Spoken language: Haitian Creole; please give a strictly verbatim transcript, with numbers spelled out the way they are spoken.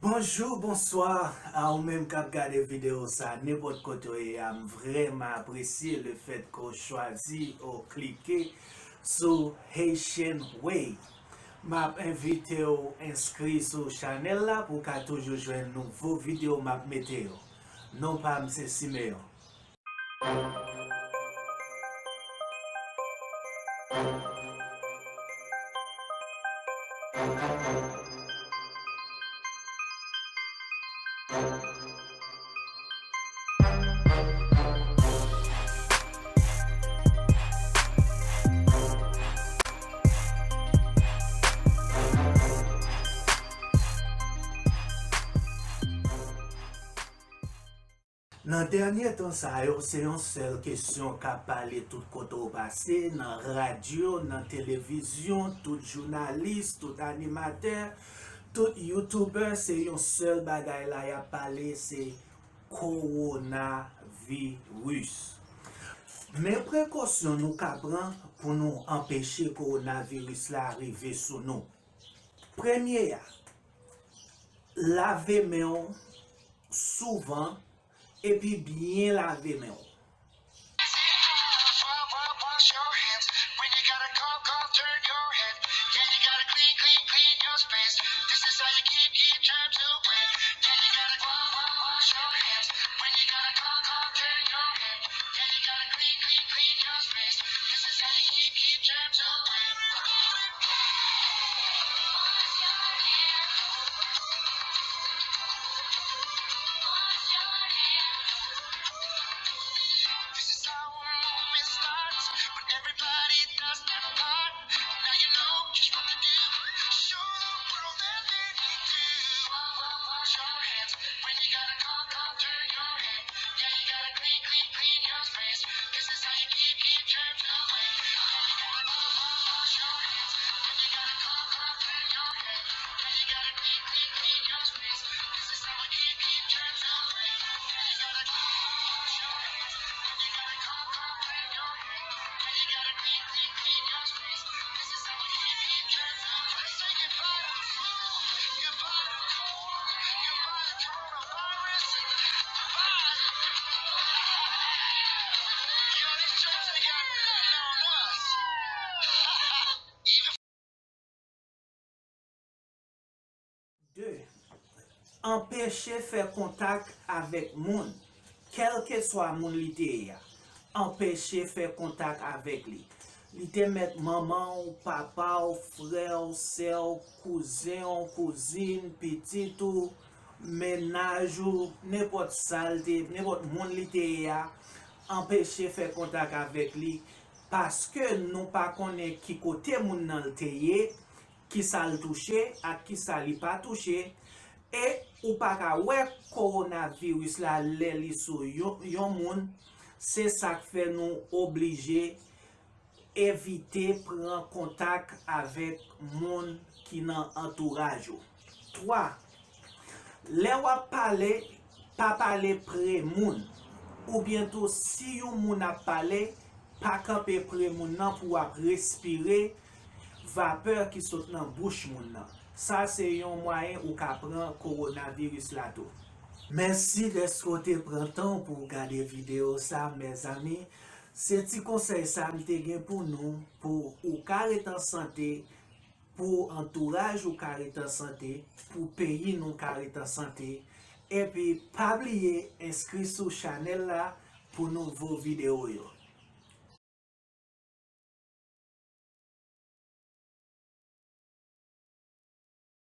Bonjou, bonswa a ou menm k ap gade videyo sa, nenpòt kote w ye a, m vrèman apresye le fèt ke w chwazi ou klike sou Haitian Way. M ap envite w enskri sou chanèl la pou w ka toujou jwenn nouvo videyo m ap mete yo. Non pa m se Simeon. Nan dènye tan sa yo, se yon sèl kesyon k ap pale tout kote w pase, nan radyo, nan televizyon, tout jounalis, tout animatè, tout youtubè, se yon sèl bagay la y ap pale, se kowonaviris. Men prekosyon nou ka pran pou nou anpeche kowonaviris la rive sou nou. Premye a, lave men w souvan epi byen lave men w. De, anpeche fè kontak avèk moun, kèlkeswa moun li te ye a. Anpeche fè kontak avèk li. Li te mèt manman w, papa w, frè w, sè w, kouzen w, kouzin, pitit ou, mennaj ou, nenpòt sa l te, nenpòt moun li te ye a, anpeche fè kontak avèk li, paske nou pa konnen ki kote moun nan te ye, kisa l touche ak kisa li pa touche, e ou pa ka wè kowonaviris la lè li sou yon, yon moun, se sa k fè nou oblije evite pran kontak avèk moun ki nan antouraj ou. Twa, lè w ap pale, pa pale pre moun, oubyen tou si yon moun ap pale, pa kanpe pre moun nan pou w ap respire vapè ki sot nan bouch moun nan. Sa se yon mwayen ou ka pran kowonaviris la tou. Mèsi dèske w te pran tan w pou w gade videyo sa, mèzanmi. Se ti konsèy sa m te gen pou nou, pou ou ka ret an sante, pou antouraj ou ka ret an sante, pou peyi nou ka ret an sante. Epi, pa bliye enskri sou chanèl la pou nouvo videyo yo.